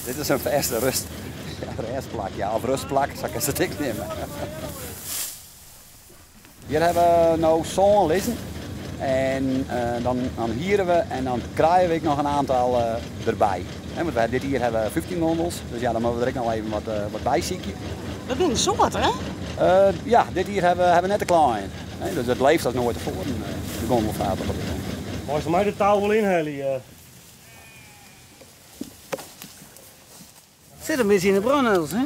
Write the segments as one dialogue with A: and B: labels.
A: Dit is in fêste rust, rêstplak, ja, of rustplak, sa kinst it ek neame. Hjir hawwe we no sân lizzen en dan dan hiere we en dan krije we ek noch in oantal derby. Want wy dit jier hawwe we 15 gondels, dus ja, dan moatte we der ek noch even wat wat by sykje.
B: Dat binne in soad, hè?
A: Ja, dit jier hawwe we net te kleien. Dus it leeft as noait tefoaren, de gondelvaart op it momint.
C: Meist my de tou wol ynhelje?
D: Sit in bytsje yn de brânnettels, hè?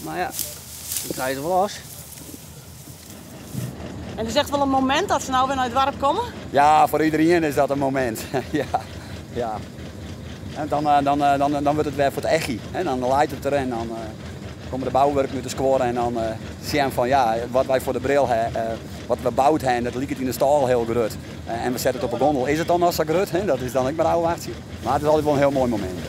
D: Mar ja, dan krije se wol los.
B: En it is echt wol in momint dat se no wer nei it doarp komme?
A: Ja, foar iderien is dat in momint. ja, ja. En dan, eh, dan, eh, dan, dan wurdt it wer foar it echie. Dan leit it der en dan eh, komme de bouwurken út de skuorre en dan sjen fan ja, wat wy foar de bril ha, wat we boud ha, dat liket yn de stâl hiel grut. En we sette it op 'e gondel. Is it dan noch sa grut? Dat is dan ek mar ôfwachtsjen. Mar it is altyd wol in hiel moai momint.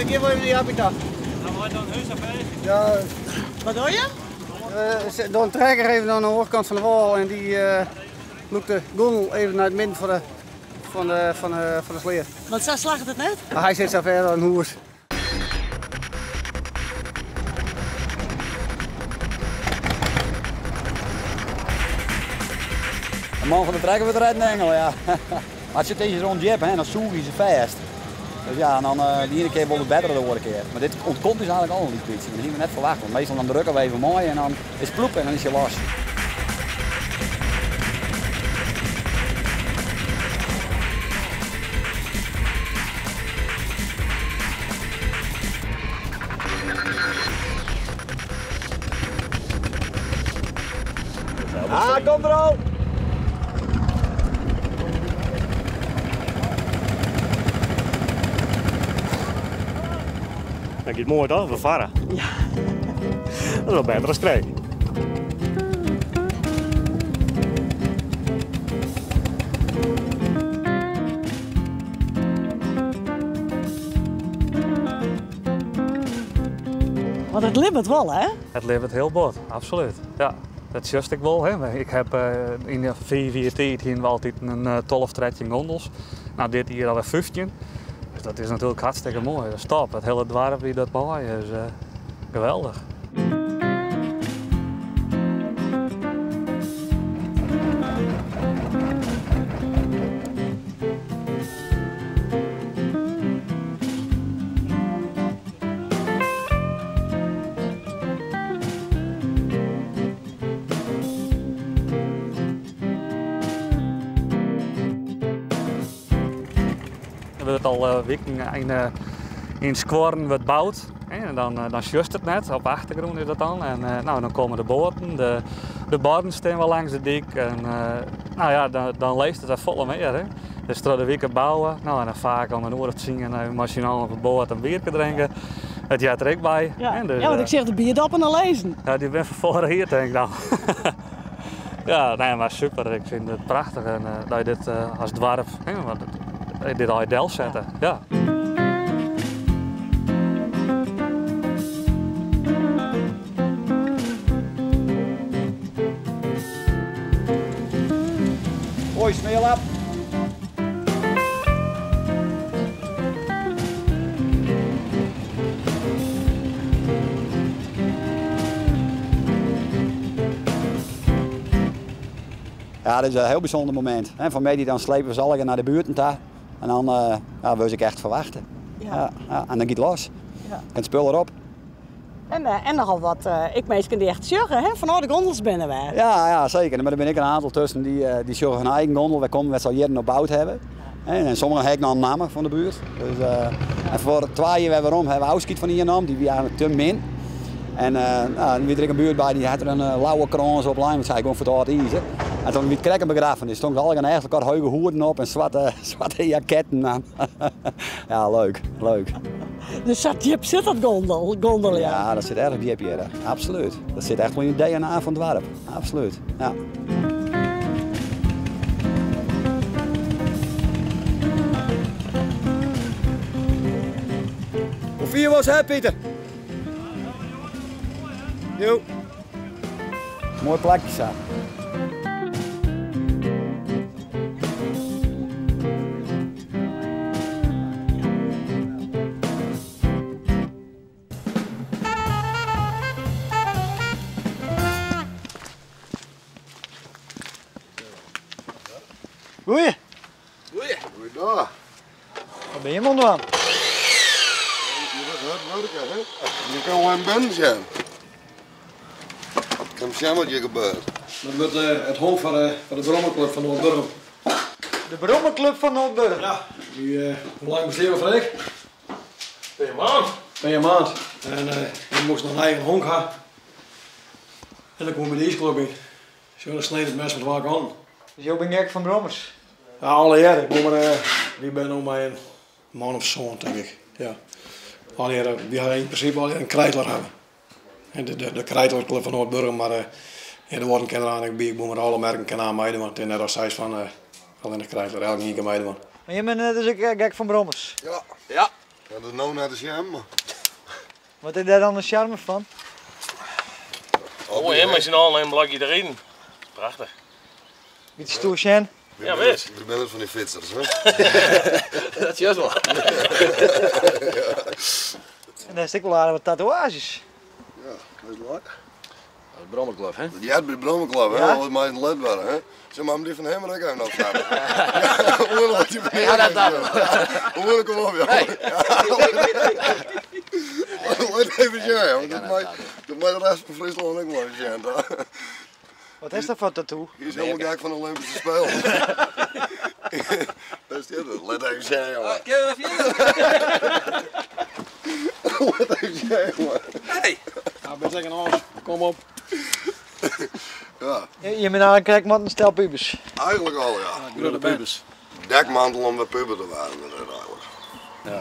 D: Ik gean wol even nei Jappie ta. Ja.
B: Wat doe je?
D: Door in trekker even aan de oare kant fan de wâl en dy lûkt de gondel even nei it midden fan de, fan de, fan de, fan de sleat.
B: Want sa slagget it net?
D: Mar hy sit sa ver as in hûs.
A: De man fan de trekker wurdt reddende engel, ja. Mar it sit is ûndjip, hè, dan sûgje se fêst. Dus ja, en dan de iene kear wol it better dan de oare kear. Mar dit ûntkomt ús eigentlik al in lyts bytsje. Dat hiene we net ferwachte, want meastal dan drukke we even mei en dan is it ploep en dan is hy los. Ah, komt er al!
C: Dat giet moai toch? We farre.
B: Ja.
C: Dat is wel better as kreek.
B: Want it libbet wol, hè?
E: It libbet hiel bot, absolút. Ja, dat sjochst ek wol. Hè. Ik heb yn de 5 jier tiid hiene we altyd in 12, 13 gondels. No, dit jier alwer 15. Dus dat is natuerlik hartstikke moai. Dat is top. It hiele doarp wie dat mei. Dus geweldich. Der wurdt al wiken yn skuorren wurdt boud. En dan, dan sjochst it net, op de achtergrûn is dat dan. En no, dan komme de boaten, de borden stean wol langs de dyk. En no ja, dan leeft it wer folle mear. Hè. Dus troch de wike bouwe, no, en dan faak om in oer of tsien even mei syn allen op de boat in bierke drinke. Dat heart der ek by.
B: Ja,
E: hè, dus,
B: ja, want ik seach de bierdoppen al lizzen.
E: Ja, dy binne fan foarich jier tink ik dan. Ja, nee, mar super. Ik fyn it prachtich en dat je dit as doarp, hè, want dit allegear delsette. Ja.
A: Hoi, smeerlap. Ja, dat is in hiel bysûnder momint. Fan middei dan slepe we se allegear nei de buerten ta. En dan ja, wurde se ek echt ferwachte. Ja. Ja, en dan giet it los. Ja. Kin it spul derop.
B: En, en nochal wat ek minsken dy't echt sjogge, hè, fan oh, de gondels binne wer.
A: Ja, ja, seker. Mar der binne ek in oantal tusken dy't, dy't sjogge hun eigen gondel. Wer komme, wêr't se al jierren op boud hawwe. En sommigen ha ek noch in namme fan de buert. Dus, en foar twa jier wer werom hawwe we ôfskied fan ien naam, dy wie eigentlik te min. En no, wie der ek in buert by, dy hat der in lauwe krâns op lein, want sy gewoan foar it âld izer. En toen wie it krekt in begraffenis. Stong se allegear achter elkoar hege hoeden op en swarte, swarte jaketten aan. Ja, leuk, leuk.
B: Dus sa djip sit dat gondel, gondoljen?
A: Ja, dat sit erg djip hjir. Absoluut. Dat sit echt wol yn it DNA fan it doarp. Absoluut, ja. Hoe fier was het, Pieter? Jo. Moai plakje sa.
D: Goeie.
F: Goeie. Goeiedag.
D: Wat bin je oan dwaan?
F: Je wordt hard werken, hè? Je kan wel in binnen zijn. Ik kan zien wat hier gebeurt.
G: Dat wordt het honk van de Brommerclub van Noardburgum.
D: De Brommerclub van Noardburgum?
G: Ja. Die, hoe lang besteed we Freek?
C: Een maand.
G: Een maand. En we moesten nog een eigen honk hebben. En dan kwam we de ijsclub in. Zo, dan sneed het mes van twee kanten.
D: Dus jou bent gek van brommers?
G: Ja, alle jaren. Ik ben maar, ik ben nog maar een man of zoon, denk ik. Ja. Alle jaren, we hebben in principe al een Kreidler hebben. En de Kreidlerclub van Noardburgum, maar ja, er worden kinderen aan, ik ben maar alle merken kan aan meedoen, want het is net als zij van alleen de Kreidler, elke keer meedoen.
D: Maar je bent dus ook gek van brommers?
F: Ja.
A: Ja.
F: Dat is nou naar de charme.
D: Wat is daar dan de charme van?
C: Mooi hè, met z'n allen een blokje erin. Prachtig.
D: Beetje stoer, Sjen?
C: Ja, best.
F: We zijn van die fietsers, hè?
A: Dat is juist wel.
D: En daar is ook wel aardig wat tatoeages.
F: Ja, dat is leuk.
A: Dat is Brommerclub, hè?
F: Ja, bij de Brommerclub, hè?
D: Ja?
F: Altijd maar in het lid waren, hè? Zeg maar, die van hem ook even opstaan. Ja, hoe wil ik die van hem
A: Ja, dat
F: even zien? Hoe wil ik hem op, joh?
A: Hey.
F: Laat even zien, joh.
A: Ik
F: Dat
A: kan
F: maakt
A: het
F: dat maakt de rest van Friesland ook wel eens zien, toch?
D: Wat is dat voor tattoo?
F: Hier is helemaal gek van de Olympische Spelen. Dat is dit. Laat even zien, jongen.
A: Kunnen we verder?
F: Laat even zien, jongen.
A: Hey.
G: Ja, ben zeker een Kom op.
F: Ja,
D: Je bent eigenlijk gek met een stel pubers.
F: eigenlijk al, ja.
G: Grote pubers.
F: Dekmantel om weer puber te waren, dat is eigenlijk.
A: Ja.